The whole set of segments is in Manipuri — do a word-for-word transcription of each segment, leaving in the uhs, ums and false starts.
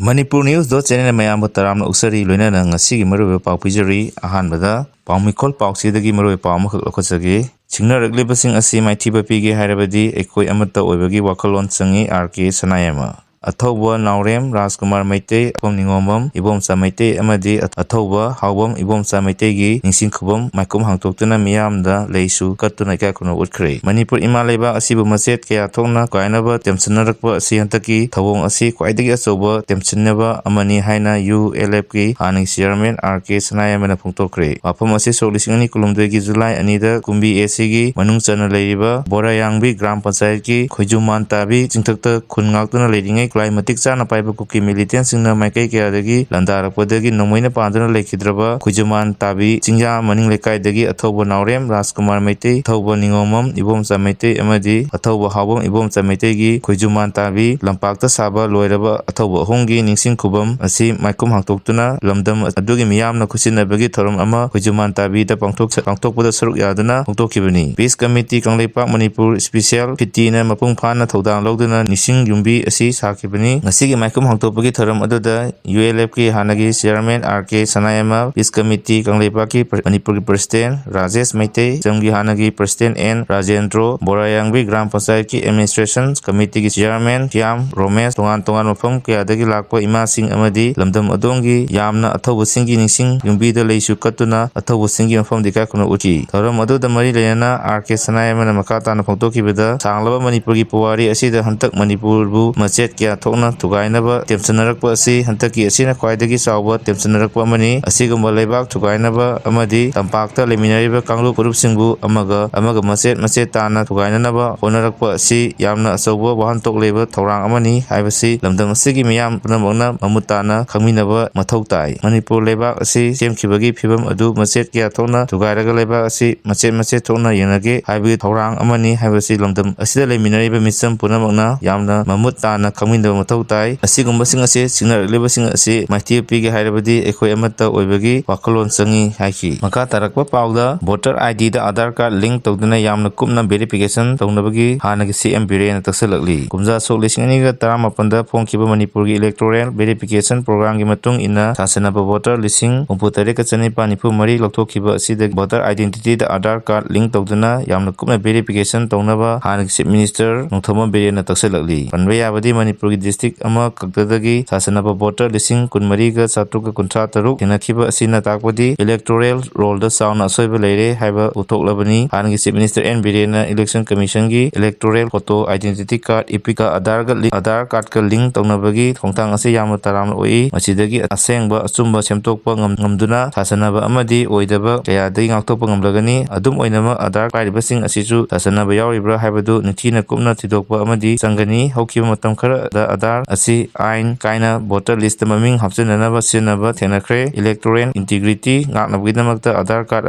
Manipur News dot channel ꯃꯌꯥꯝꯕꯨ ꯇꯔꯥꯝꯅ ꯑꯣꯛꯆꯔꯤ, ꯂꯣꯏꯅꯅ ꯉꯁꯤꯒꯤ ꯃꯔꯨꯑꯣꯏꯕ ꯄꯥꯎ ꯄꯤꯖꯔꯤ꯫ ꯑꯍꯥꯟꯕꯗ ꯄꯥꯎ ꯃꯤꯈꯜ ꯄꯥꯎꯆꯦꯗꯒꯤ ꯃꯔꯨꯑꯣꯏꯕ ꯄꯥꯎ ꯑꯃꯈꯛ ꯂꯧꯈꯠꯆꯒꯦ꯫ ꯁꯤꯡꯅꯔꯛꯂꯤꯕꯁꯤꯡ ꯑꯁꯤ ꯃꯥꯏꯊꯤꯕ ꯄꯤꯒꯦ ꯍꯥꯏꯔꯕꯗꯤ ꯑꯩꯈꯣꯏ ꯑꯃꯠꯇ ꯑꯣꯏꯕꯒꯤ ꯋꯥꯈꯜꯂꯣꯟ ꯆꯪꯏ, ꯑꯥꯔ ꯀꯦ ꯁꯅꯥꯌꯥꯏꯃ꯫ ꯑꯊꯧꯕ ꯅꯥꯎꯔꯦꯝ ꯔꯥꯖꯀꯨꯃꯥꯔ ꯃꯩꯇꯩ, ꯑꯊꯧꯕ ꯅꯤꯉꯣꯝꯕꯝ ꯏꯕꯣꯝꯆꯥ ꯃꯩꯇꯩ ꯑꯃꯗꯤ ꯑꯊꯧꯕ ꯍꯥꯎꯕꯝ ꯏꯕꯣꯝꯆꯥ ꯃꯩꯇꯩꯒꯤ ꯅꯤꯡꯁꯤꯡ ꯈꯨꯕꯝ ꯃꯥꯏꯀꯨꯝ ꯍꯥꯡꯗꯣꯛꯇꯨꯅ ꯃꯤꯌꯥꯝꯗ ꯂꯩꯁꯨ ꯀꯠꯇꯨꯅ ꯏꯀꯥꯏ ꯈꯨꯝꯅꯕ ꯎꯠꯈ꯭ꯔꯦ꯫ ꯃꯅꯤꯄꯨꯔ ꯏꯃꯥ ꯂꯩꯕꯥꯛ ꯑꯁꯤꯕꯨ ꯃꯆꯦꯠ ꯀꯌꯥ ꯊꯣꯛꯅ ꯀꯥꯏꯅꯕ ꯇꯦꯝꯁꯤꯟꯅꯔꯛꯄ ꯑꯁꯤ ꯍꯟꯗꯛꯀꯤ ꯊꯧꯑꯣꯡ ꯑꯁꯤ ꯈ꯭ꯋꯥꯏꯗꯒꯤ ꯑꯆꯧꯕ ꯇꯦꯝꯁꯤꯟꯅꯕ ꯑꯃꯅꯤ ꯍꯥꯏꯅ ꯌꯨ ꯑꯦꯜ ꯑꯦꯐꯀꯤ ꯍꯥꯟꯅꯒꯤ ꯆꯤꯌꯥꯔꯃꯦꯟ ꯑꯥꯔ ꯀꯦ ꯁꯅꯥꯌꯥꯏꯃꯅ ꯐꯣꯡꯗꯣꯛꯈ꯭ꯔꯦ꯫ ꯋꯥꯐꯝ ꯑꯁꯤ ꯁꯣꯛ ꯂꯤꯁꯤꯡ ꯑꯅꯤ ꯀꯨꯟꯍꯨꯝꯗꯣꯏꯒꯤ ꯖꯨꯂꯥꯏ ꯑꯅꯤꯗ ꯀꯨꯝꯕꯤ ꯑꯦ ꯁꯤꯒꯤ ꯃꯅꯨꯡ ꯆꯟꯅ ꯂꯩꯔꯤꯕ ꯕꯣꯔꯥꯌꯥꯡꯕꯤ ꯒ꯭ꯔꯥꯝ ꯄꯟꯆꯥꯌꯠꯀꯤ ꯈꯣꯏꯖꯨꯃꯥꯟ ꯇꯥꯕꯤ ꯆꯤꯡꯊꯛꯇ ꯈꯨꯟ ꯉꯥꯛꯇꯨꯅ ꯂꯩꯔꯤꯉꯩ ꯈꯨꯠꯂꯥꯏ ꯃꯇꯤꯛ ꯆꯥꯅ ꯄꯥꯏꯕ ꯀꯨꯀꯤ ꯃꯤꯂꯤꯇꯦꯟꯁꯤꯡꯅ ꯃꯥꯏꯀꯩ ꯀꯌꯥꯗꯒꯤ ꯂꯥꯟꯗꯥꯔꯛꯄꯗꯒꯤ ꯅꯣꯡꯃꯩꯅ ꯄꯥꯟꯗꯨꯅ ꯂꯩꯈꯤꯗ꯭ꯔꯕ ꯈꯣꯏꯖꯨꯃꯥꯟ ꯇꯥꯕꯤ ꯆꯤꯡꯌꯥ ꯃꯅꯤꯡ ꯂꯩꯀꯥꯏꯗꯒꯤ ꯑꯊꯧꯕ ꯅꯥꯎꯔꯦꯝ ꯔꯥꯖꯀꯨꯃꯥꯔ ꯃꯩꯇꯩ, ꯑꯊꯧꯕ ꯅꯤꯉꯣꯝꯕꯝ ꯏꯕꯣꯝꯆꯥ ꯃꯩꯇꯩ ꯑꯃꯗꯤ ꯑꯊꯧꯕ ꯍꯥꯎꯕꯝ ꯏꯕꯣꯝꯆꯥ ꯃꯩꯇꯩꯒꯤ ꯈꯣꯏꯖꯨꯃꯥꯟ ꯇꯥꯕꯤ ꯂꯝꯄꯥꯛꯇ ꯁꯥꯕ ꯂꯣꯏꯔꯕ ꯑꯊꯧꯕ ꯑꯍꯨꯝꯒꯤ ꯅꯤꯡꯁꯤꯡ ꯈꯨꯕꯝ ꯑꯁꯤ ꯃꯥꯏꯀꯨꯝ ꯍꯥꯡꯗꯣꯛꯇꯨꯅ ꯂꯝꯗꯝ ꯑꯗꯨꯒꯤ ꯃꯤꯌꯥꯝꯅ ꯈꯨꯠꯁꯤꯟꯅꯕꯒꯤ ꯊꯧꯔꯝ ꯑꯃ ꯈꯣꯏꯖꯨꯃꯥꯟ ꯇꯥꯕꯤꯗ ꯄꯥꯡꯊꯣꯛ-, ꯄꯥꯡꯊꯣꯛꯄꯗ ꯁꯔꯨꯛ ꯌꯥꯗꯨꯅ ꯐꯣꯡꯗꯣꯛꯈꯤꯕꯅꯤ꯫ Peace Committee Kangleipak Manipur Special Committeeꯅ ꯃꯄꯨꯡ ꯐꯥꯅ ꯊꯧꯗꯥꯡ ꯂꯧꯗꯨꯅ ꯅꯤꯡꯁꯤꯡ ꯌꯨꯝꯕꯤ ꯑꯁꯤ ꯁꯥꯈꯤꯕꯅꯤ꯫ ꯉꯁꯤꯒꯤ ꯃꯥꯏꯀꯨꯝ ꯍꯥꯡꯗꯣꯛꯄꯒꯤ ꯊꯧꯔꯝ ꯑꯗꯨꯗ ꯌꯨ ꯑꯦꯜ ꯑꯦꯐꯀꯤ ꯍꯥꯟꯅꯒꯤ ꯆꯤꯌꯥꯔꯃꯦꯟ ꯑꯥꯔ ꯀꯦ ꯁꯅꯥꯌꯥꯏꯃ, Peace Committee ꯀꯪꯂꯩꯄꯥꯛꯀꯤ ꯄ꯭ꯔ-, ꯃꯅꯤꯄꯨꯔꯒꯤ ꯄ꯭ꯔꯁꯤꯗꯦꯟ ꯔꯥꯖꯦꯁ ꯃꯩꯇꯩ, ꯁꯝꯒꯤ ꯍꯥꯟꯅꯒꯤ ꯄ꯭ꯔꯁꯤꯗꯦꯟ ꯑꯦꯟ ꯔꯥꯖꯦꯟꯗ꯭ꯔꯣ, ꯕꯣꯔꯥꯌꯥꯡꯕꯤ ꯒ꯭ꯔꯥꯝ ꯄꯟꯆꯥꯌꯠꯀꯤ ꯑꯦꯗꯃꯤꯅꯤꯁꯇ꯭ꯔꯦꯁꯟ ꯀꯃꯤꯇꯤꯒꯤ ꯆꯤꯌꯥꯔꯃꯦꯟ ꯀ꯭ꯌꯥꯝ ꯔꯣꯃꯦꯁ, ꯇꯣꯉꯥꯟ ꯇꯣꯉꯥꯟꯕ ꯃꯐꯝ ꯀꯌꯥꯗꯒꯤ ꯂꯥꯛꯄ ꯏꯃꯥꯁꯤꯡ ꯑꯃꯗꯤ ꯂꯝꯗꯝ ꯑꯗꯣꯝꯒꯤ ꯌꯥꯝꯅ ꯑꯊꯧꯕꯁꯤꯡꯒꯤ ꯅꯤꯡꯁꯤꯡ ꯌꯨꯝꯕꯤꯗ ꯂꯩꯁꯨ ꯀꯠꯇꯨꯅ ꯑꯊꯧꯕꯁꯤꯡꯒꯤ ꯃꯐꯝꯗ ꯏꯀꯥꯏ ꯈꯨꯝꯅꯕ ꯎꯠꯈꯤ꯫ ꯊꯧꯔꯝ ꯑꯗꯨꯗ ꯃꯔꯤ ꯂꯩꯅꯅ ꯑꯥꯔ ꯀꯦ ꯁꯅꯥꯌꯥꯏꯃꯅ ꯃꯈꯥ ꯇꯥꯅ ꯐꯣꯡꯗꯣꯛꯈꯤꯕꯗ, ꯁꯥꯡꯂꯕ ꯃꯅꯤꯄꯨꯔꯒꯤ ꯄꯨꯋꯥꯔꯤ ꯑꯁꯤꯗ ꯍꯟꯗꯛ ꯃꯅꯤꯄꯨꯔꯕꯨ ꯃꯆꯦꯠ ꯀꯌꯥ ꯊꯣꯛꯅ ꯊꯨꯒꯥꯏꯅꯕ ꯇꯦꯝꯁꯤꯟꯅꯔꯛꯄ ꯑꯁꯤ ꯍꯟꯗꯛꯀꯤ ꯑꯁꯤꯅ ꯈ꯭ꯋꯥꯏꯗꯒꯤ ꯆꯥꯎꯕ ꯇꯦꯝꯁꯤꯟꯅꯔꯛꯄ ꯑꯃꯅꯤ꯫ ꯑꯁꯤꯒꯨꯝꯕ ꯂꯩꯕꯥꯛ ꯊꯨꯒꯥꯏꯅꯕ ꯑꯃꯗꯤ ꯇꯝꯄꯥꯛꯇ ꯂꯩꯃꯤꯟꯅꯔꯤꯕ ꯀꯥꯡꯂꯨꯞ ꯐꯨꯔꯨꯞꯁꯤꯡꯕꯨ ꯑꯃꯒ ꯑꯃꯒ ꯃꯆꯦꯠ ꯃꯆꯦꯠ ꯇꯥꯅ ꯊꯨꯒꯥꯏꯅꯅꯕ ꯍꯣꯠꯅꯔꯛꯄ ꯑꯁꯤ ꯌꯥꯝꯅ ꯑꯆꯧꯕ ꯋꯥꯍꯟꯊꯣꯛ ꯂꯩꯕ ꯊꯧꯔꯥꯡ ꯑꯃꯅꯤ ꯍꯥꯏꯕꯁꯤ ꯂꯝꯗꯝ ꯑꯁꯤꯒꯤ ꯃꯤꯌꯥꯝ ꯄꯨꯝꯅꯃꯛꯅ ꯃꯃꯨꯠ ꯇꯥꯅ ꯈꯪꯃꯤꯟꯅꯕ ꯃꯊꯧ ꯇꯥꯏ꯫ ꯃꯅꯤꯄꯨꯔ ꯂꯩꯕꯥꯛ ꯑꯁꯤ ꯁꯦꯝꯈꯤꯕꯒꯤ ꯐꯤꯕꯝ ꯑꯗꯨ ꯃꯆꯦꯠ ꯀꯌꯥ ꯊꯣꯛꯅ ꯊꯨꯒꯥꯏꯔꯒ ꯂꯩꯕꯥꯛ ꯑꯁꯤ ꯃꯆꯦꯠ ꯃꯆꯦꯠ ꯊꯣꯛꯅ ꯌꯦꯡꯅꯒꯦ ꯍꯥꯏꯕꯒꯤ ꯊꯧꯔꯥꯡ ꯑꯃꯅꯤ ꯍꯥꯏꯕꯁꯤ ꯂꯝꯗꯝ ꯑꯁꯤꯗ ꯂꯩꯃꯤꯟꯅꯔꯤꯕ ꯃꯤꯆꯝ ꯄꯨꯝꯅꯃꯛꯅ ꯌꯥꯝꯅ ꯃꯃꯨꯠ ꯇꯥꯅ ꯈꯪꯃꯤꯟꯅ ꯃꯊꯧ ꯇꯥꯏ꯫ ꯑꯁꯤꯒꯨꯝꯕꯁꯤꯡ ꯑꯁꯤ ꯁꯤꯡꯅꯔꯛꯂꯤꯕꯁꯤꯡ ꯑꯁꯤ ꯃꯥꯏꯊꯤꯕ ꯄꯤꯒꯦ ꯍꯥꯏꯔꯕꯗꯤ ꯑꯩꯈꯣꯏ ꯑꯃꯠꯇ ꯑꯣꯏꯕꯒꯤ ꯋꯥꯈꯜꯂꯣꯟ ꯆꯪꯏ ꯍꯥꯏꯈꯤ꯫ ꯃꯈꯥ ꯇꯥꯔꯛꯄ ꯄꯥꯎꯗ, voter ID ꯗ Aadhaar card link ꯇꯧꯗꯨꯅ ꯌꯥꯝꯅ ꯀꯨꯞꯅ verification ꯇꯧꯅꯕꯒꯤ ꯍꯥꯟꯅꯒꯤ C M ꯕꯤꯔꯦꯟꯅ ꯇꯛꯁꯜꯂꯛꯂꯤ꯫ ꯀꯨꯝꯖꯥ ꯁꯣꯛ ꯂꯤꯁꯤꯡ ꯑꯅꯤꯒ ꯇꯔꯥꯃꯥꯄꯟꯗ ꯐꯣꯡꯈꯤꯕ ꯃꯅꯤꯄꯨꯔꯒꯤ electoral verification program ꯒꯤ ꯃꯇꯨꯡ ꯏꯟꯅ ꯁꯥꯁꯟꯅꯕ voter ꯂꯤꯁꯤꯡ ꯍꯨꯝꯐꯨ ꯇꯔꯦꯠꯀ ꯆꯅꯤꯄꯥꯟ ꯅꯤꯐꯨ ꯃꯔꯤ ꯂꯧꯊꯣꯛꯈꯤꯕ ꯑꯁꯤꯗ voter identity ꯗ Aadhaar card link ꯇꯧꯗꯨꯅ ꯌꯥꯝꯅ ꯀꯨꯞꯅ verification ꯇꯧꯅꯕ ꯍꯥꯟꯅꯒꯤ Chief Minister ꯅꯣꯡꯊꯣꯝꯕꯝ ꯕꯤꯔꯦꯟꯅ ꯇꯛꯁꯜꯂꯛꯂꯤ꯫ ꯄꯟꯕ ꯌꯥꯕꯗꯤ ꯃꯅꯤꯄꯨꯔꯒꯤ district ꯑꯃꯈꯛꯇꯗꯒꯤ ꯁꯥꯁꯟꯅꯕ voter ꯂꯤꯁꯤꯡ ꯀꯨꯟꯃꯔꯤꯒ ꯆꯥꯇ꯭ꯔꯨꯛꯀ ꯀꯨꯟꯊ꯭ꯔꯥ ꯇꯔꯨꯛ ꯊꯦꯡꯅꯈꯤꯕ ꯑꯁꯤꯅ ꯇꯥꯛꯄꯗꯤ electoral roll ꯗ ꯆꯥꯎꯅ ꯑꯁꯣꯏꯕ ꯂꯩꯔꯦ ꯍꯥꯏꯕ ꯎꯊꯣꯛꯂꯕꯅꯤ꯫ ꯍꯥꯟꯅꯒꯤ Chief Minister N ꯕꯤꯔꯦꯟꯅ Election Commission ꯒꯤ electoral photo, identity card, EPIC ꯀ Aadhaar ꯒ link, Aadhaar card ꯀ link ꯇꯧꯅꯕꯒꯤ ꯈꯣꯡꯊꯥꯡ ꯑꯁꯤ ꯌꯥꯝꯅ ꯇꯔꯥꯝꯅ ꯑꯣꯏ꯫ ꯃꯁꯤꯗꯒꯤ ꯑꯁꯦꯡꯕ ꯑꯆꯨꯝꯕ ꯁꯦꯝꯗꯣꯛꯄ ꯉꯝ-, ꯉꯝꯗꯨꯅ ꯁꯥꯁꯟꯅꯕ ꯑꯃꯗꯤ ꯑꯣꯏꯗꯕ ꯀꯌꯥꯗꯒꯤ ꯉꯥꯛꯊꯣꯛꯄ ꯉꯝꯂꯒꯅꯤ꯫ ꯑꯗꯨꯝ ꯑꯣꯏꯅꯃꯛ, Aadhaar ꯄꯥꯏꯔꯤꯕꯁꯤꯡ ꯑꯁꯤꯁꯨ ꯁꯥꯁꯟꯅꯕ ꯌꯥꯎꯔꯤꯕ꯭ꯔꯥ ꯍꯥꯏꯕꯗꯨ ꯅꯤꯡꯊꯤꯅ ꯀꯨꯞꯅ ꯊꯤꯗꯣꯛꯄ ꯑꯃꯗꯤ ꯆꯪꯒꯅꯤ꯫ ꯍꯧꯈꯤꯕ ꯃꯇꯝ ꯈꯔꯗ Aadhaar ꯑꯁꯤ ꯑꯥꯏꯟ ꯀꯥꯏꯅ voter list ꯇ ꯃꯃꯤꯡ ꯍꯥꯞꯆꯤꯟꯅꯅꯕ ꯁꯤꯖꯤꯟꯅꯕ ꯊꯦꯡꯅꯈ꯭ꯔꯦ꯫ Electoral integrity ꯉꯥꯛꯅꯕꯒꯤꯗꯃꯛꯇ Aadhaar card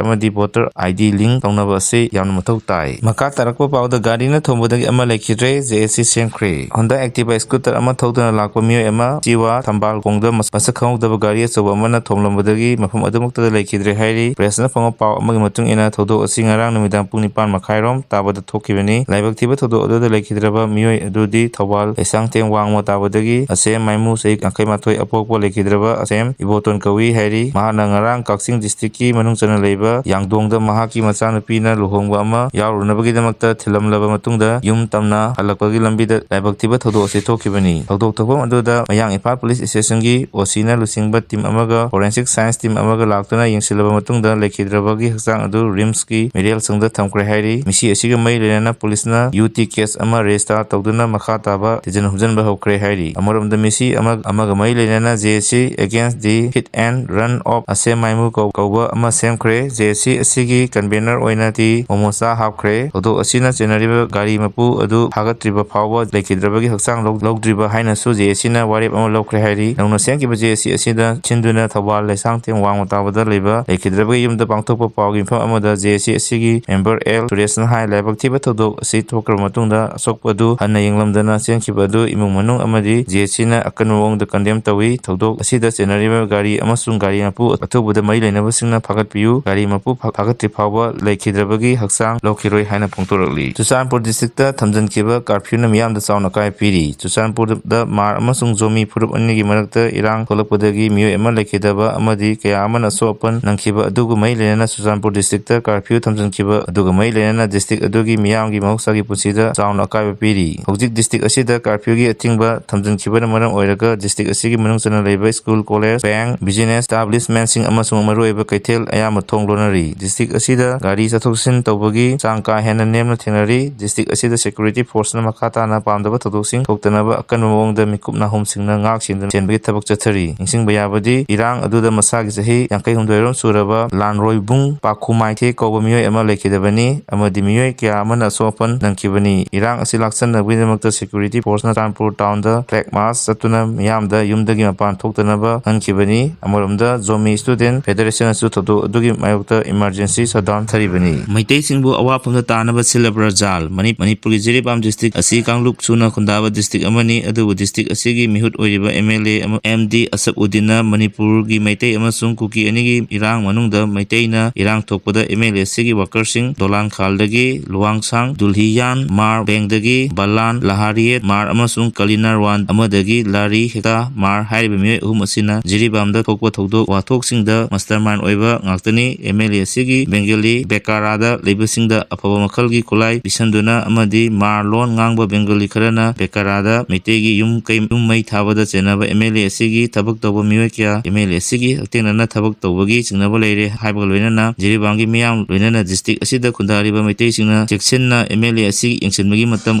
ꯑꯃꯗꯤ voter ID link ꯇꯧꯅꯕ ꯑꯁꯤ ꯌꯥꯝꯅ ꯃꯊꯧ ꯇꯥꯏ꯫ ꯃꯈꯥ ꯇꯥꯔꯛꯄ ꯄꯥꯎꯗ, ꯒꯥꯔꯤꯅ ꯊꯣꯝꯕꯗꯒꯤ ꯑꯃ ꯂꯩꯈꯤꯗ꯭ꯔꯦ, JAC ꯁꯦꯝꯈ꯭ꯔꯦ꯫ Honda Activa scooter ꯑꯃ ꯊꯧꯗꯨꯅ ꯂꯥꯛꯄ ꯃꯤꯑꯣꯏ ꯑꯃ ꯎꯆꯤꯋꯥ ꯊꯝꯕꯥꯜ ꯈꯣꯡꯗ ꯃꯁ-, ꯃꯁꯛ ꯈꯪꯍꯧꯗꯕ ꯒꯥꯔꯤ ꯑꯆꯧꯕ ꯑꯃꯅ ꯊꯣꯝꯂꯝꯕꯗꯒꯤ ꯃꯐꯝ ꯑꯗꯨꯃꯛꯇꯗ ꯂꯩꯈꯤꯗ꯭ꯔꯦ ꯍꯥꯏꯔꯤ꯫ Press ꯅ ꯐꯪꯕ ꯄꯥꯎ ꯑꯃꯒꯤ ꯃꯇꯨꯡ ꯏꯟꯅ, ꯊꯧꯗꯣꯛ ꯑꯁꯤ ꯉꯔꯥꯡ ꯅꯨꯃꯤꯗꯥꯡ ꯄꯨꯡ ꯅꯤꯄꯥꯟ ꯃꯈꯥꯏꯔꯣꯝ ꯇꯥꯕꯗ ꯊꯣꯛꯈꯤꯕꯅꯤ꯫ ꯂꯥꯏꯕꯛ ꯊꯤꯕ ꯊꯧꯗꯣꯛ ꯑꯗꯨꯗ ꯂꯩꯈꯤꯗ꯭ꯔꯕ ꯃꯤꯑꯣꯏ ꯑꯗꯨꯗꯤ ꯊꯧꯕꯥꯜ ꯂꯩꯁꯥꯡꯊꯦꯝ ꯋꯥꯡꯃ ꯇꯥꯕꯗꯒꯤ ꯑꯁꯦꯝ ꯃꯥꯏꯃꯨ, ꯆꯍꯤ ꯌꯥꯡꯈꯩ ꯃꯥꯊꯣꯏ ꯑꯄꯣꯛꯄ, ꯂꯩꯈꯤꯗ꯭ꯔꯕ ꯑꯁꯦꯝ ꯏꯕꯣꯇꯣꯟ ꯀꯧꯏ ꯍꯥꯏꯔꯤ꯫ ꯃꯍꯥꯛꯅ ꯉꯔꯥꯡ ꯀꯛꯆꯤꯡ district ꯀꯤ ꯃꯅꯨꯡ ꯆꯟꯅ ꯂꯩꯕ ꯌꯥꯡꯗꯣꯡꯗ ꯃꯍꯥꯛꯀꯤ ꯃꯆꯥꯅꯨꯄꯤꯅ ꯂꯨꯍꯣꯡꯕ ꯑꯃ ꯌꯥꯎꯔꯨꯅꯕꯒꯤꯗꯃꯛꯇ ꯊꯤꯜꯂꯝꯂꯕ ꯃꯇꯨꯡꯗ ꯌꯨꯝ ꯇꯝꯅ ꯍꯜꯂꯛꯄꯒꯤ ꯂꯝꯕꯤꯗ ꯂꯥꯏꯕꯛ ꯊꯤꯕ ꯊꯧꯗꯣꯛ ꯑꯁꯤ ꯊꯣꯛꯈꯤꯕꯅꯤ꯫ ꯊꯧꯗꯣꯛ ꯊꯣꯛꯐꯝ ꯑꯗꯨꯗ ꯃꯌꯥꯡ ꯏꯝꯐꯥꯜ Police Station ꯒꯤ OC ꯅ ꯂꯨꯆꯤꯡꯕ team ꯑꯃꯒ forensic science team ꯑꯃꯒ ꯂꯥꯛꯇꯨꯅ ꯌꯦꯡꯁꯤꯜꯂꯕ ꯃꯇꯨꯡꯗ ꯂꯩꯈꯤꯗ꯭ꯔꯕꯒꯤ ꯍꯛꯆꯥꯡ ꯑꯗꯨ RIMS ꯀꯤ ꯃꯤꯔꯦꯜ ꯁꯪꯗ ꯊꯝꯈ꯭ꯔꯦ ꯍꯥꯏꯔꯤ꯫ ꯃꯤꯁꯤ ꯑꯁꯤꯒ ꯃꯔꯤ ꯂꯩꯅꯅ ꯄꯨꯂꯤꯁꯅ UT case ꯑꯃ register ꯇꯧꯗꯨꯅ ꯃꯈꯥ ꯇꯥꯕ ꯊꯤꯖꯤꯟ ꯍꯨꯝꯖꯤꯟꯕ ꯍꯧꯈ꯭ꯔꯦ ꯍꯥꯏꯔꯤ꯫ ꯑꯃꯔꯣꯝꯗ ꯃꯤꯁꯤ ꯑꯃ-, ꯑꯃꯒ ꯃꯔꯤ ꯂꯩꯅꯅ JAC against the hit and run of ꯑꯁꯦꯝ ꯃꯥꯏꯃꯨ ꯀꯧ-, ꯀꯧꯕ ꯑꯃ ꯁꯦꯝꯈ꯭ꯔꯦ꯫ JAC ꯑꯁꯤꯒꯤ convener ꯑꯣꯏꯅ ꯇꯤ ꯃꯣꯃꯣꯆꯥ ꯍꯥꯞꯈ꯭ꯔꯦ꯫ ꯊꯧꯗꯣꯛ ꯑꯁꯤꯅ ꯆꯦꯟꯅꯔꯤꯕ ꯒꯥꯔꯤ ꯃꯄꯨ ꯑꯗꯨ ꯐꯥꯒꯠꯇ꯭ꯔꯤꯕ ꯐꯥꯎꯕ ꯂꯩꯈꯤꯗ꯭ꯔꯕꯒꯤ ꯍꯛꯆꯥꯡ ꯂꯧ-, ꯂꯧꯗ꯭ꯔꯤꯕ ꯍꯥꯏꯅꯁꯨ JAC ꯅ ꯋꯥꯔꯦꯞ ꯑꯃ ꯂꯧꯈ꯭ꯔꯦ ꯍꯥꯏꯔꯤ꯫ ꯅꯧꯅ ꯁꯦꯝꯈꯤꯕ JAC ꯑꯁꯤꯗ ꯁꯤꯟꯗꯨꯅ ꯊꯧꯕꯥꯜ ꯂꯩꯁꯥꯡꯊꯦꯝ ꯋꯥꯡꯃ ꯇꯥꯕꯗ ꯂꯩꯕ ꯂꯩꯈꯤꯗ꯭ꯔꯕꯒꯤ ꯌꯨꯝꯗ ꯄꯥꯡꯊꯣꯛꯄ ꯄꯥꯎꯒꯤ ꯃꯤꯐꯝ ꯑꯃꯗ JAC ꯑꯁꯤꯒꯤ member L ꯁꯨꯔꯦꯁꯅ ꯍꯥꯏ, ꯂꯥꯏꯕꯛ ꯊꯤꯕ ꯊꯧꯗꯣꯛ ꯑꯁꯤ ꯊꯣꯛꯈ꯭ꯔꯕ ꯃꯇꯨꯡꯗ ꯑꯁꯣꯛꯄ ꯑꯗꯨ ꯍꯟꯅ ꯌꯦꯡꯂꯝꯗꯅ ꯆꯦꯟꯈꯤꯕ ꯑꯗꯨ ꯏꯃꯨꯡ ꯃꯅꯨꯡ ꯑꯃꯗꯤ ꯖꯦ ꯑꯦꯁ ꯁꯤꯅ ꯑꯀꯟꯕ ꯃꯑꯣꯡꯗ ꯀꯟꯗꯦꯝ ꯇꯧꯏ꯫ ꯊꯧꯗꯣꯛ ꯑꯁꯤꯗ ꯆꯦꯟꯅꯔꯤꯕ ꯒꯥꯔꯤ ꯑꯃꯁꯨꯡ ꯒꯥꯔꯤ ꯃꯄꯨ ꯑꯊꯨꯕꯗ ꯃꯔꯤ ꯂꯩꯅꯕꯁꯤꯡꯅ ꯐꯥꯒꯠꯄꯤꯌꯨ꯫ ꯒꯥꯔꯤ ꯃꯄꯨ ꯐꯥ-, ꯐꯥꯒꯠꯇ꯭ꯔꯤ ꯐꯥꯎꯕ ꯂꯩꯈꯤꯗ꯭ꯔꯕꯒꯤ ꯍꯛꯆꯥꯡ ꯂꯧꯈꯤꯔꯣꯏ ꯍꯥꯏꯅ ꯐꯣꯡꯗꯣꯔꯛꯂꯤ꯫ ꯆꯨꯔꯆꯥꯟꯄꯨꯔ ꯗꯤꯁꯇ꯭ꯔꯤꯛꯇ ꯊꯝꯖꯤꯟꯈꯤꯕ ꯀꯥꯔꯐ꯭ꯌꯨꯅ ꯃꯤꯌꯥꯝꯗ ꯆꯥꯎꯅ ꯑꯀꯥꯏꯕ ꯄꯤꯔꯤ꯫ ꯆꯨꯔꯆꯥꯟꯄꯨꯔꯗ ꯃꯥꯔ ꯑꯃꯁꯨꯡ ꯖꯣꯃꯤ ꯐꯨꯔꯨꯞ ꯑꯅꯤꯒꯤ ꯃꯔꯛꯇ ꯏꯔꯥꯡ ꯊꯣꯛꯂꯛꯄꯗꯒꯤ ꯃꯤꯑꯣꯏ ꯑꯃ ꯂꯩꯈꯤꯗꯕ ꯑꯃꯗꯤ ꯀꯌꯥ ꯑꯃꯅ ꯑꯁꯣꯛ ꯑꯄꯟ ꯅꯪꯈꯤꯕ ꯑꯗꯨꯒ ꯃꯔꯤ ꯂꯩꯅꯅ ꯆꯨꯔꯆꯥꯟꯄꯨꯔ ꯗꯤꯁꯇ꯭ꯔꯤꯛꯇ ꯀꯥꯔꯐ꯭ꯌꯨ ꯊꯝꯖꯤꯟꯈꯤꯕ ꯑꯗꯨꯒ ꯃꯔꯤ ꯂꯩꯅꯅ ꯗꯤꯁꯇ꯭ꯔꯤꯛ ꯑꯗꯨꯒꯤ ꯃꯤꯌꯥꯝꯒꯤ ꯃꯍꯧꯁꯥꯒꯤ ꯄꯨꯟꯁꯤꯗ ꯆꯥꯎꯅ ꯑꯀꯥꯏꯕ ꯄꯤꯔꯤ꯫ ꯍꯧꯖꯤꯛ ꯗꯤꯁꯇ꯭ꯔꯤꯛ ꯑꯁꯤꯗ ꯀꯥꯔꯐ꯭ꯌꯨꯒꯤ ꯑꯊꯤꯡꯕ ꯊꯝꯖꯤꯟꯈꯤꯕꯅ ꯃꯔꯝ ꯑꯣꯏꯔꯒ ꯗꯤꯁꯇ꯭ꯔꯤꯛ ꯑꯁꯤꯒꯤ ꯃꯅꯨꯡ ꯆꯟꯅ ꯂꯩꯕ ꯁ꯭ꯀꯨꯜ, ꯀꯣꯂꯦꯖ, ꯕꯦꯡꯛ, ꯕꯤꯖꯤꯅꯦꯁ ꯏꯁꯇꯥꯕ꯭ꯂꯤꯁꯃꯦꯟꯁꯤꯡ ꯑꯃꯁꯨꯡ ꯃꯔꯨꯑꯣꯏꯕ ꯀꯩꯊꯦꯜ ꯑꯌꯥꯝꯕ ꯊꯣꯡ ꯂꯣꯟꯅꯔꯤ꯫ ꯗꯤꯁꯇ꯭ꯔꯤꯛ ꯑꯁꯤꯗ ꯒꯥꯔꯤ ꯆꯠꯊꯣꯛ ꯆꯠꯁꯤꯟ ꯇꯧꯕꯒꯤ ꯆꯥꯡ ꯀꯥ ꯍꯦꯟꯅ ꯅꯦꯝꯅ ꯊꯦꯡꯅꯔꯤ꯫ ꯗꯤꯁꯇ꯭ꯔꯤꯛ ꯑꯁꯤꯗ ꯁꯦꯀ꯭ꯌꯨꯔꯤꯇꯤ ꯐꯣꯔꯁꯅ ꯃꯈꯥ ꯇꯥꯅ ꯄꯥꯝꯗꯕ ꯊꯧꯗꯣꯛꯁꯤꯡ ꯊꯣꯛꯇꯅꯕ ꯑꯀꯟꯕ ꯃꯑꯣꯡꯗ ꯃꯤꯀꯨꯞ ꯅꯥꯍꯨꯝꯁꯤꯡꯅ ꯉꯥꯛ ꯁꯦꯟꯗꯨꯅ ꯁꯦꯟꯕꯒꯤ ꯊꯕꯛ ꯆꯠꯊꯔꯤ꯫ ꯅꯤꯡꯁꯤꯡꯕ ꯌꯥꯕꯗꯤ, ꯏꯔꯥꯡ ꯑꯗꯨꯗ ꯃꯁꯥꯒꯤ ꯆꯍꯤ ꯌꯥꯡꯈꯩ ꯍꯨꯝꯗꯣꯏꯔꯣꯝ ꯁꯨꯔꯕ ꯂꯥꯟꯔꯣꯏꯕꯨꯡ ꯄꯥꯈꯨꯃꯥꯏꯊꯦ ꯀꯧꯕ ꯃꯤꯑꯣꯏ ꯑꯃ ꯂꯩꯈꯤꯗꯕꯅꯤ ꯑꯃꯗꯤ ꯃꯤꯑꯣꯏ ꯀꯌꯥ ꯑꯃꯅ ꯑꯁꯣꯛ ꯑꯄꯟ ꯅꯪꯈꯤꯕꯅꯤ꯫ ꯏꯔꯥꯡ ꯑꯁꯤ ꯂꯥꯛꯁꯟꯅꯕꯒꯤꯗꯃꯛꯇ ꯁꯦꯀ꯭ꯌꯨꯔꯤꯇꯤ ꯐꯣꯔꯁꯅ ꯆꯨꯔꯆꯥꯟꯄꯨꯔ ꯇꯥꯎꯟꯗ ꯐ꯭ꯂꯦꯒ ꯃꯥꯔꯆ ꯆꯠꯇꯨꯅ ꯃꯤꯌꯥꯝꯗ ꯌꯨꯝꯗꯒꯤ ꯃꯄꯥꯟ ꯊꯣꯛꯇꯅꯕ ꯈꯪꯈꯤꯕꯅꯤ꯫ ꯑꯃꯔꯣꯝꯗ, ꯖꯣꯃꯤ ꯁ꯭ꯇꯨꯗꯦꯟꯠ ꯐꯦꯗꯔꯦꯁꯟꯅꯁꯨ ꯊꯧꯗꯣꯛ ꯑꯗꯨꯒꯤ ꯃꯥꯌꯣꯛꯇ ꯏꯃꯔꯖꯦꯟꯁꯤ ꯁꯠꯗꯥꯎꯟ ꯊꯥꯔꯤꯕꯅꯤ꯫ ꯃꯩꯇꯩꯁꯤꯡꯕꯨ ꯑꯋꯥꯐꯝꯗ ꯇꯥꯅꯕ ꯁꯤꯜꯂꯕ꯭ꯔꯥ ꯖꯥꯜ? ꯃꯅꯤ-, ꯃꯅꯤꯄꯨꯔꯒꯤ ꯖꯤꯔꯤꯕꯥꯝ ꯗꯤꯁꯇ꯭ꯔꯤꯛ ꯑꯁꯤ ꯀꯥꯡꯂꯨꯞ ꯁꯨꯅ ꯈꯨꯟꯗꯥꯕ ꯗꯤꯁꯇ꯭ꯔꯤꯛ ꯑꯃꯅꯤ, ꯑꯗꯨꯕꯨ ꯗꯤꯁꯇ꯭ꯔꯤꯛ ꯑꯁꯤꯒꯤ ꯃꯤꯍꯨꯠ ꯑꯣꯏꯔꯤꯕ ꯑꯦꯝ ꯑꯦꯜ ꯑꯦ ꯑꯃ ꯑꯦꯝ ꯗꯤ ꯑꯁꯐ ꯎꯗꯤꯟꯅ ꯃꯅꯤꯄꯨꯔꯒꯤ ꯃꯩꯇꯩ ꯑꯃꯁꯨꯡ ꯀꯨꯀꯤ ꯑꯅꯤꯒꯤ ꯏꯔꯥꯡ ꯃꯅꯨꯡꯗ ꯃꯩꯇꯩꯅ ꯏꯔꯥꯡ ꯊꯣꯛꯄꯗ ꯑꯦꯝ ꯑꯦꯜ ꯑꯦ ꯑꯁꯤꯒꯤ ꯋꯥꯀꯔꯁꯤꯡ ꯗꯣꯂꯥꯟ ꯈꯥꯜꯗꯒꯤ ꯂꯨꯋꯥꯡꯁꯥꯡ, ꯗꯨꯜꯍꯤꯌꯥꯟ, ꯃꯥꯔ ꯕꯦꯡꯗꯒꯤ ꯕꯂꯥꯟ, ꯂꯍꯥꯔꯤꯌꯦꯠ, ꯃꯥꯔ ꯑꯃꯁꯨꯡ ꯀꯂꯤꯅꯔꯋꯥꯟ ꯑꯃꯗꯒꯤ ꯂꯥꯔꯤ ꯍꯦꯛꯇꯥ ꯃꯥꯔ ꯍꯥꯏꯔꯤꯕ ꯃꯤꯑꯣꯏ ꯑꯍꯨꯝ ꯑꯁꯤꯅ ꯖꯤꯔꯤꯕꯥꯝꯗ ꯊꯣꯛꯄ ꯊꯧꯗꯣꯛ ꯋꯥꯊꯣꯛꯁꯤꯡꯗ ꯃꯁꯇꯔꯃꯥꯏꯟ ꯑꯣꯏꯕ ꯉꯥꯛꯇꯅꯤ꯫ ꯑꯦꯝ ꯑꯦꯜ ꯑꯦ ꯑꯁꯤꯒꯤ ꯕꯦꯡꯒꯂꯤ ꯕꯦꯀꯥꯔꯥꯗ ꯂꯩꯕꯁꯤꯡꯗ ꯑꯐꯕ ꯃꯈꯜꯒꯤ ꯈꯨꯠꯂꯥꯏ ꯄꯤꯁꯟꯗꯨꯅ ꯑꯃꯗꯤ ꯃꯥꯔ ꯂꯣꯟ ꯉꯥꯡꯕ ꯕꯦꯡꯒꯂꯤ ꯈꯔꯅ ꯕꯦꯀꯥꯔꯥꯗ ꯃꯩꯇꯩꯒꯤ ꯌꯨꯝ ꯀꯩ, ꯌꯨꯝ ꯃꯩ ꯊꯥꯕꯗ ꯆꯦꯟꯅꯕ ꯑꯦꯝ ꯑꯦꯜ ꯑꯦ ꯑꯁꯤꯒꯤ ꯊꯕꯛ ꯇꯧꯕ ꯃꯤꯑꯣꯏ ꯀꯌꯥ ꯑꯦꯝ ꯑꯦꯜ ꯑꯦ ꯑꯁꯤꯒꯤ ꯍꯛꯊꯦꯡꯅꯅ ꯊꯕꯛ ꯇꯧꯕꯒꯤ ꯆꯤꯡꯅꯕ ꯂꯩꯔꯦ ꯍꯥꯏꯕꯒ ꯂꯣꯏꯅꯅ ꯖꯤꯔꯤꯕꯥꯝꯒꯤ ꯃꯤꯌꯥꯝ ꯂꯣꯏꯅꯅ ꯗꯤꯁꯇ꯭ꯔꯤꯛ ꯑꯁꯤꯗ ꯈꯨꯟꯗꯥꯔꯤꯕ ꯃꯩꯇꯩꯁꯤꯡꯅ ꯆꯦꯛꯁꯤꯟꯅ ꯑꯦꯝ ꯑꯦꯜ ꯑꯦ ꯑꯁꯤ ꯌꯦꯡꯁꯤꯟꯕꯒꯤ ꯃꯇꯝ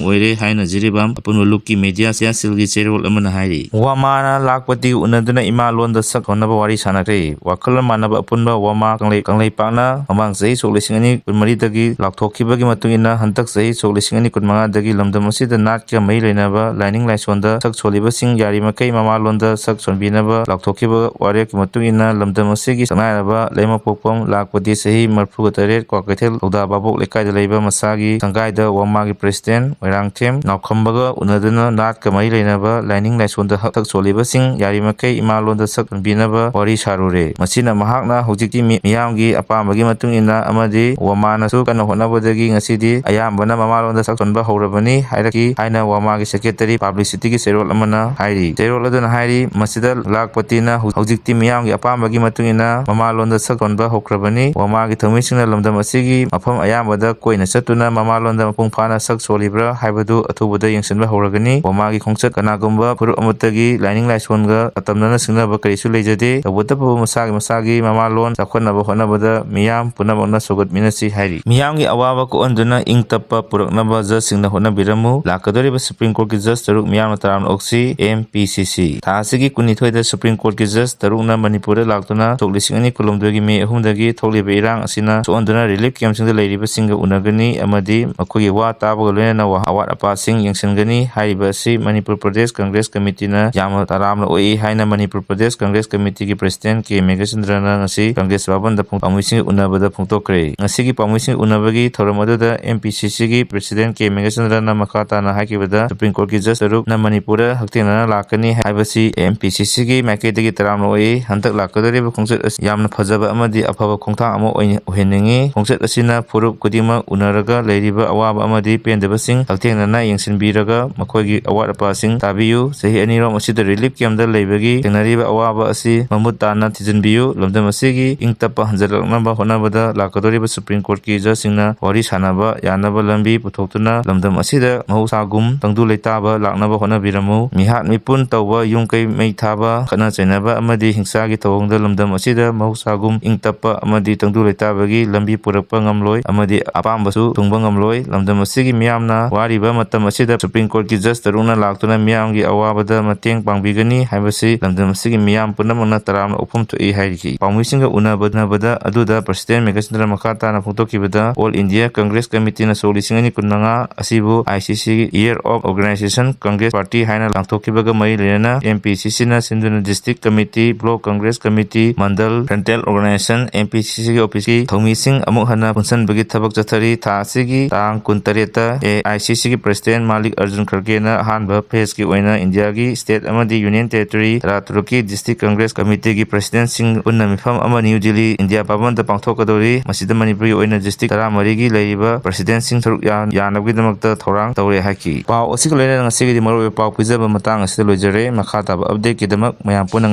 ꯑꯣꯏꯔꯦ ꯍꯥꯏꯅ ꯖꯤꯔꯤꯕꯥꯝ ꯑꯄꯨꯟꯕ ꯂꯨꯞꯀꯤ ꯃꯦꯗꯤꯌꯥ ꯁꯦꯜꯒꯤ ꯆꯦꯔꯣꯜ ꯑꯃꯅ ꯍꯥꯏꯔꯤ꯫ ꯋꯥꯃꯥꯅ ꯂꯥꯛꯄꯇꯤ ꯎꯅꯗꯨꯅ ꯏꯃꯥ ꯂꯣꯟꯗ ꯁꯛ ꯍꯣꯟꯅꯕ ꯋꯥꯔꯤ ꯁꯥꯟꯅꯈ꯭ꯔꯦ꯫ ꯋꯥꯈꯜꯂꯣꯟ ꯃꯥꯟꯅꯕ ꯑꯄꯨꯟꯕ ꯋꯥꯃꯥ ꯀꯪꯂꯩ-, ꯀꯪꯂꯩꯄꯥꯛꯅ ꯃꯃꯥꯡ ꯆꯍꯤ ꯁꯣꯛ ꯂꯤꯁꯤꯡ ꯑꯅꯤ ꯀꯨꯟꯃꯔꯤꯗꯒꯤ ꯂꯥꯎꯊꯣꯛꯈꯤꯕꯒꯤ ꯃꯇꯨꯡ ꯏꯟꯅ ꯍꯟꯗꯛ ꯆꯍꯤ ꯁꯣꯛ ꯂꯤꯁꯤꯡ ꯑꯅꯤ ꯀꯨꯟꯃꯉꯥꯗꯒꯤ ꯂꯝꯗꯝ ꯑꯁꯤꯗ ꯅꯥꯠꯀ ꯃꯔꯤ ꯂꯩꯅꯕ ꯂꯥꯏꯅꯤꯡ ꯂꯥꯏꯁꯣꯟꯗ ꯁꯛ ꯁꯣꯜꯂꯤꯕꯁꯤꯡ ꯌꯥꯔꯤꯃꯈꯩ ꯃꯃꯥ ꯂꯣꯟꯗ ꯁꯛ ꯁꯣꯟꯕꯤꯅꯕ ꯂꯥꯎꯊꯣꯛꯈꯤꯕ ꯋꯥꯔꯦꯞꯀꯤ ꯃꯇꯨꯡ ꯏꯟꯅ ꯂꯝꯗꯝ ꯑꯁꯤꯒꯤ ꯁꯛꯅꯥꯏꯔꯕ ꯂꯩꯃꯄꯣꯛꯐꯝ ꯂꯥꯛꯄꯗꯤ ꯆꯍꯤ ꯃꯔꯐꯨꯒ ꯇꯔꯦꯠ ꯀ꯭ꯋꯥꯀꯩꯊꯦꯜ ꯂꯧꯗꯥ ꯚꯥꯕꯣꯛ ꯂꯩꯀꯥꯏꯗ ꯂꯩꯕ ꯃꯁꯥꯒꯤ ꯁꯪꯒꯥꯏꯗ ꯋꯥꯃꯥꯒꯤ ꯄ꯭ꯔꯦꯁꯤꯗꯦꯟꯠ ꯃꯣꯏꯔꯥꯡꯊꯦꯝ ꯅꯥꯎꯈꯝꯕꯒ ꯎꯅꯗꯨꯅ ꯅꯥꯠ ꯃꯔꯤ ꯂꯩꯅꯕ ꯂꯥꯏꯅꯤꯡ ꯂꯥꯏꯁꯣꯟꯗ ꯍꯛ-, ꯁꯛ ꯁꯣꯜꯂꯤꯕꯁꯤꯡ ꯌꯥꯔꯤꯃꯈꯩ ꯏꯃꯥ ꯂꯣꯟꯗ ꯁꯛ ꯁꯣꯟꯕꯤꯅꯕ ꯋꯥꯔꯤ ꯁꯥꯔꯨꯔꯦ꯫ ꯃꯁꯤꯅ ꯃꯍꯥꯛꯅ ꯍꯧꯖꯤꯛꯇꯤ ꯃꯤ-, ꯃꯤꯌꯥꯝꯒꯤ ꯑꯄꯥꯝꯕꯒꯤ ꯃꯇꯨꯡ ꯏꯟꯅ ꯑꯃꯗꯤ ꯋꯃꯥꯅꯁꯨ ꯀꯟꯅ ꯍꯣꯠꯅꯕꯗꯒꯤ ꯉꯁꯤꯗꯤ ꯑꯌꯥꯝꯕꯅ ꯃꯃꯥ ꯂꯣꯟꯗ ꯁꯛ ꯁꯣꯟꯕ ꯍꯧꯔꯕꯅꯤ ꯍꯥꯏꯔꯛꯈꯤ ꯍꯥꯏꯅ ꯋꯃꯥꯒꯤ ꯁꯦꯀ꯭ꯔꯦꯇꯔꯤ ꯄꯕ꯭ꯂꯤꯁꯤꯇꯤꯒꯤ ꯆꯦꯔꯣꯜ ꯑꯃꯅ ꯍꯥꯏꯔꯤ꯫ ꯆꯦꯔꯣꯜ ꯑꯗꯨꯅ ꯍꯥꯏꯔꯤ, ꯃꯁꯤꯗ ꯂꯥꯛꯄꯇꯤꯅ ꯍꯧ-, ꯍꯧꯖꯤꯛꯇꯤ ꯃꯤꯌꯥꯝꯒꯤ ꯑꯄꯥꯝꯕꯒꯤ ꯃꯇꯨꯡ ꯏꯟꯅ ꯃꯃꯥ ꯂꯣꯟꯗ ꯁꯛ ꯁꯣꯟꯕ ꯍꯧꯈ꯭ꯔꯕꯅꯤ꯫ ꯋꯃꯥꯒꯤ ꯊꯧꯃꯤꯁꯤꯡꯅ ꯂꯝꯗꯝ ꯑꯁꯤꯒꯤ ꯃꯐꯝ ꯑꯌꯥꯝꯕꯗ ꯀꯣꯏꯅ ꯆꯠꯇꯨꯅ ꯃꯃꯥ ꯂꯣꯟꯗ ꯃꯄꯨꯡ ꯐꯥꯅ ꯁꯛ ꯁꯣꯜꯂꯤꯕ꯭ꯔꯥ ꯍꯥꯏꯕꯗꯨ ꯑꯊꯨꯕꯗ ꯌꯦꯡꯁꯤꯟꯕ ꯍꯧꯔꯒꯅꯤ꯫ ꯋꯃꯥꯒꯤ ꯈꯣꯡꯆꯠ ꯀꯅꯥꯒꯨꯝꯕ ꯐꯨꯔꯨꯞ ꯑꯃꯠꯇꯒꯤ ꯂꯥꯏꯅꯤꯡ ꯂꯥꯏꯁꯣꯟꯒ ꯇꯝꯅꯅ ꯁꯤꯡꯅꯕ ꯀꯔꯤꯁꯨ ꯂꯩꯖꯗꯦ꯫ ꯇꯧꯕꯇꯕꯨ ꯃꯁꯥꯒꯤ, ꯃꯁꯥꯒꯤ ꯃꯃꯥ ꯂꯣꯟ ꯆꯥꯎꯈꯠꯅꯕ ꯍꯣꯠꯅꯕꯗ ꯃꯤꯌꯥꯝ ꯄꯨꯝꯅꯃꯛꯅ ꯁꯧꯒꯠꯃꯤꯟꯅꯁꯤ ꯍꯥꯏꯔꯤ꯫ ꯃꯤꯌꯥꯝꯒꯤ ꯑꯋꯥꯕ ꯀꯣꯛꯍꯟꯗꯨꯅ ꯏꯪ ꯇꯞꯄ ꯄꯨꯔꯛꯅꯕ ꯖꯖꯁꯤꯡꯅ ꯍꯣꯠꯅꯕꯤꯔꯝꯃꯨ꯫ ꯂꯥꯛꯀꯗꯧꯔꯤꯕ ꯁꯨꯄ꯭ꯔꯤꯝ ꯀꯣꯔꯠꯀꯤ ꯖꯖ ꯇꯔꯨꯛ ꯃꯤꯌꯥꯝꯅ ꯇꯔꯥꯝꯅ ꯑꯣꯛꯁꯤ, ꯑꯦꯝ ꯄꯤ ꯁꯤ ꯁꯤ꯫ ꯊꯥ ꯑꯁꯤꯒꯤ ꯀꯨꯟꯅꯤꯊꯣꯏꯗ ꯁꯨꯄ꯭ꯔꯤꯝ ꯀꯣꯔꯠꯀꯤ ꯖꯖ ꯇꯔꯨꯛꯅ ꯃꯅꯤꯄꯨꯔꯗ ꯂꯥꯛꯇꯨꯅ ꯁꯣꯛ ꯂꯤꯁꯤꯡ ꯑꯅꯤ ꯀꯨꯟꯍꯨꯝꯗꯣꯏꯒꯤ ꯃꯦ ꯑꯍꯨꯝꯗꯒꯤ ꯊꯣꯛꯂꯤꯕ ꯏꯔꯥꯡ ꯑꯁꯤꯅ ꯁꯣꯛꯍꯟꯗꯨꯅ ꯔꯤꯂꯤꯐ ꯀꯦꯝꯞꯁꯤꯡꯗ ꯂꯩꯔꯤꯕꯁꯤꯡꯒ ꯎꯅꯒꯅꯤ ꯑꯃꯗꯤ ꯃꯈꯣꯏꯒꯤ ꯋꯥ ꯇꯥꯕꯒ ꯂꯣꯏꯅꯅ ꯋꯥ-, ꯑꯋꯥꯠ ꯑꯄꯥꯁꯤꯡ ꯌꯦꯡꯁꯤꯟꯒꯅꯤ꯫ ꯍꯥꯏꯔꯤꯕ ꯑꯁꯤ ꯃꯅꯤꯄꯨꯔ ꯄ꯭ꯔꯗꯦꯁ ꯀꯪꯒ꯭ꯔꯦꯁ ꯀꯃꯤꯇꯤꯅ ꯌꯥꯝꯅ ꯇꯔꯥꯝꯅ ꯑꯣꯛꯏ ꯍꯥꯏꯅ ꯃꯅꯤꯄꯨꯔ ꯄ꯭ꯔꯗꯦꯁ ꯀꯪꯒ꯭ꯔꯦꯁ ꯀꯃꯤꯇꯤꯒꯤ ꯄ꯭ꯔꯁꯤꯗꯦꯟ ꯀꯦ ꯃꯦꯘꯆꯟꯗ꯭ꯔꯅ ꯉꯁꯤ ꯀꯪꯒ꯭ꯔꯦꯁ ꯚꯕꯟꯗ ꯐꯣꯡ-, ꯄꯥꯎꯃꯤꯁꯤꯡꯒ ꯎꯅꯕꯗ ꯐꯣꯡꯗꯣꯛꯈ꯭ꯔꯦ꯫ ꯉꯁꯤꯒꯤ ꯄꯥꯎꯃꯤꯁꯤꯡ ꯎꯅꯕꯒꯤ ꯊꯧꯔꯝ ꯑꯗꯨꯗ ꯑꯦꯝ ꯄꯤ ꯁꯤ ꯁꯤꯒꯤ ꯄ꯭ꯔꯁꯤꯗꯦꯟ ꯀꯦ ꯃꯦꯘꯆꯟꯗ꯭ꯔꯅ ꯃꯈꯥ ꯇꯥꯅ ꯍꯥꯏꯈꯤꯕꯗ, ꯁꯨꯄ꯭ꯔꯤꯝ ꯀꯣꯔꯠꯀꯤ ꯖꯖ ꯇꯔꯨꯛꯅ ꯃꯅꯤꯄꯨꯔꯗ ꯍꯛꯊꯦꯡꯅꯅ ꯂꯥꯛꯀꯅꯤ ꯍꯥꯏꯕꯁꯤ ꯑꯦꯝ ꯄꯤ ꯁꯤ ꯁꯤꯒꯤ ꯃꯥꯏꯀꯩꯗꯒꯤ ꯇꯔꯥꯝꯅ ꯑꯣꯛꯏ꯫ ꯍꯟꯗꯛ ꯂꯥꯛꯀꯗꯧꯔꯤꯕ ꯈꯣꯡꯆꯠ ꯑꯁꯤ ꯌꯥꯝꯅ ꯐꯖꯕ ꯑꯃꯗꯤ ꯑꯐꯕ ꯈꯣꯡꯊꯥꯡ ꯑꯃ ꯑꯣꯏꯅ ꯑꯣꯏꯍꯟꯅꯤꯡꯏ꯫ ꯈꯣꯡꯆꯠ ꯑꯁꯤꯅ ꯐꯨꯔꯨꯞ ꯈꯨꯗꯤꯡꯃꯛ ꯎꯅꯔꯒ ꯂꯩꯔꯤꯕ ꯑꯋꯥꯕ ꯑꯃꯗꯤ ꯄꯦꯟꯗꯕꯁꯤꯡ ꯍꯛꯊꯦꯡꯅꯅ ꯌꯦꯡꯁꯤꯟꯕꯤꯔꯒ ꯃꯈꯣꯏꯒꯤ ꯑꯋꯥꯠ ꯑꯄꯥꯁꯤꯡ ꯇꯥꯕꯤꯌꯨ꯫ ꯆꯍꯤ ꯑꯅꯤꯔꯣꯝ ꯑꯁꯤꯗ ꯔꯤꯂꯤꯐ ꯀꯦꯝꯞꯇ ꯂꯩꯕꯒꯤ ꯊꯦꯡꯅꯔꯤꯕ ꯑꯋꯥꯕ ꯑꯁꯤ ꯃꯃꯨꯠ ꯇꯥꯅ ꯊꯤꯖꯤꯟꯕꯤꯌꯨ꯫ ꯂꯝꯗꯝ ꯑꯁꯤꯒꯤ ꯏꯪ ꯇꯞꯄ ꯍꯟꯖꯤꯜꯂꯛꯅꯕ ꯍꯣꯠꯅꯕꯗ ꯂꯥꯛꯀꯗꯧꯔꯤꯕ ꯁꯨꯄ꯭ꯔꯤꯝ ꯀꯣꯔꯠꯀꯤ ꯖꯖꯁꯤꯡꯅ ꯋꯥꯔꯤ ꯁꯥꯅꯕ ꯌꯥꯅꯕ ꯂꯝꯕꯤ ꯄꯨꯊꯣꯛꯇꯨꯅ ꯂꯝꯗꯝ ꯑꯁꯤꯗ ꯃꯍꯧꯁꯥꯒꯨꯝ ꯇꯪꯗꯨ ꯂꯩꯇꯥꯕ ꯂꯥꯛꯅꯕ ꯍꯣꯠꯅꯕꯤꯔꯝꯃꯨ꯫ ꯃꯤꯍꯥꯠ ꯃꯤꯄꯨꯟ ꯇꯧꯕ, ꯌꯨꯝ ꯀꯩ ꯃꯩ ꯊꯥꯕ, ꯈꯠꯅ ꯆꯩꯅꯕ ꯑꯃꯗꯤ ꯍꯤꯡꯁꯥꯒꯤ ꯊꯧꯑꯣꯡꯗ ꯂꯝꯗꯝ ꯑꯁꯤꯗ ꯃꯍꯧꯁꯥꯒꯨꯝ ꯏꯪ ꯇꯞꯄ ꯑꯃꯗꯤ ꯇꯪꯗꯨ ꯂꯩꯇꯥꯕꯒꯤ ꯂꯝꯕꯤ ꯄꯨꯔꯛꯄ ꯉꯝꯂꯣꯏ ꯑꯃꯗꯤ ꯑꯄꯥꯝꯕꯁꯨ ꯊꯨꯡꯕ ꯉꯝꯂꯣꯏ꯫ ꯂꯝꯗꯝ ꯑꯁꯤꯒꯤ ꯃꯤꯌꯥꯝꯅ ꯋꯥꯔꯤꯕ ꯃꯇꯝ ꯑꯁꯤꯗ ꯁꯨꯄ꯭ꯔꯤꯝ ꯀꯣꯔꯠꯀꯤ ꯖꯖ ꯇꯔꯨꯛꯅ ꯂꯥꯛꯇꯨꯅ ꯃꯤꯌꯥꯝꯒꯤ ꯑꯋꯥꯕꯗ ꯃꯇꯦꯡ ꯄꯥꯡꯕꯤꯒꯅꯤ ꯍꯥꯏꯕꯁꯤ ꯂꯝꯗꯝ ꯑꯁꯤꯒꯤ ꯃꯤꯌꯥꯝ ꯄꯨꯝꯅꯃꯛꯅ ꯇꯔꯥꯝꯅ ꯑꯣꯛꯐꯝ ꯊꯣꯛꯏ ꯍꯥꯏꯔꯤ꯫ ꯄꯥꯎꯃꯤꯁꯤꯡꯒ ꯎꯅꯕ-, ꯎꯅꯕꯗ ꯑꯗꯨꯗ ꯄ꯭ꯔꯁꯤꯗꯦꯟ ꯃꯦꯘꯆꯟꯗ꯭ꯔ ꯃꯈꯥ ꯇꯥꯅ ꯐꯣꯡꯗꯣꯛꯈꯤꯕꯗ, ꯑꯣꯜ ꯏꯟꯗꯤꯌꯥ ꯀꯪꯒ꯭ꯔꯦꯁ ꯀꯃꯤꯇꯤꯅ ꯁꯣꯛ ꯂꯤꯁꯤꯡ ꯑꯅꯤ ꯀꯨꯟꯃꯉꯥ ꯑꯁꯤꯕꯨ ꯑꯥꯏ ꯁꯤ ꯁꯤ Year of Organization Congress Party ꯍꯥꯏꯅ ꯂꯥꯎꯊꯣꯛꯈꯤꯕꯒ ꯃꯔꯤ ꯂꯩꯅꯅ ꯑꯦꯝ ꯄꯤ ꯁꯤ ꯁꯤꯅ ꯁꯤꯟꯗꯨꯅ district committee, block Congress committee, mandal, central organisation, M P C ꯁꯤꯒꯤ ꯑꯣꯐꯤꯁꯀꯤ ꯊꯧꯃꯤꯁꯤꯡ ꯑꯃꯨꯛ ꯍꯟꯅ ꯄꯨꯟꯁꯤꯟꯕꯒꯤ ꯊꯕꯛ ꯆꯠꯊꯔꯤ꯫ ꯊꯥ ꯑꯁꯤꯒꯤ ꯇꯥꯡ ꯀꯨꯟꯇꯔꯦꯠꯇ ꯑꯦ ꯑꯥꯏ ꯁꯤ ꯁꯤꯒꯤ ꯄ꯭ꯔꯁꯤꯗꯦꯟ ꯃꯥꯂꯤꯛ ꯑꯔꯖꯨꯟ ꯈꯔꯒꯦꯅ ꯑꯍꯥꯟꯕ ꯑꯍꯥꯟꯕ ꯐꯦꯁꯀꯤ ꯑꯣꯏꯅ ꯏꯟꯗꯤꯌꯥꯒꯤ ꯁ꯭ꯇꯦꯠ ꯑꯃꯗꯤ ꯌꯨꯅꯤꯌꯟ ꯇꯦꯔꯤꯇꯣꯔꯤ ꯇꯔꯥꯇꯔꯨꯛꯀꯤ ꯗꯤꯁꯇ꯭ꯔꯤꯛ ꯀꯪꯒ꯭ꯔꯦꯁ ꯀꯃꯤꯇꯤꯒꯤ ꯄ꯭ꯔꯁꯤꯗꯦꯟꯠꯁꯤꯡ ꯄꯨꯟꯅ ꯃꯤꯐꯝ ꯑꯃ ꯅ꯭ꯌꯨ ꯗꯤꯜꯂꯤ ꯏꯟꯗꯤꯌꯥ ꯚꯕꯟꯗ ꯄꯥꯡꯊꯣꯛꯀꯗꯧꯔꯤ꯫ ꯃꯁꯤꯗ ꯃꯅꯤꯄꯨꯔꯒꯤ ꯑꯣꯏꯅ ꯗꯤꯁꯇ꯭ꯔꯤꯛ ꯇꯔꯥꯃꯔꯤꯒꯤ ꯂꯩꯔꯤꯕ ꯄ꯭ꯔꯁꯤꯗꯦꯟꯠꯁꯤꯡ ꯁꯔꯨꯛ ꯌꯥ-, ꯌꯥꯅꯕꯒꯤꯗꯃꯛꯇ ꯊꯧꯔꯥꯡ ꯇꯧꯔꯦ ꯍꯥꯏꯈꯤ꯫ ꯄꯥꯎ ꯑꯁꯤꯒ ꯂꯣꯏꯅꯅ ꯉꯁꯤꯒꯤꯗꯤ ꯃꯔꯨꯑꯣꯏꯕ ꯄꯥꯎ ꯄꯤꯖꯕ ꯃꯇꯥꯡ ꯑꯁꯤꯗ ꯂꯣꯏꯖꯔꯦ꯫ ꯃꯈꯥ ꯇꯥꯕ ꯑꯞꯗꯦꯠꯀꯤꯗꯃꯛ ꯃꯌꯥꯝ ꯄꯨꯟꯅ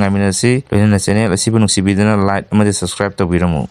ꯉꯥꯏꯃꯤꯟꯅꯁꯤ꯫ ꯂꯣꯏꯅꯅ ꯆꯦꯅꯦꯜ ꯑꯁꯤꯕꯨ ꯅꯨꯡꯁꯤꯕꯤꯗꯨꯅ ꯂꯥꯏꯛ ꯑꯃꯗꯤ ꯁꯕꯁꯀ꯭ꯔꯥꯏꯕ ꯇꯧꯕꯤꯔꯝꯃꯨ꯫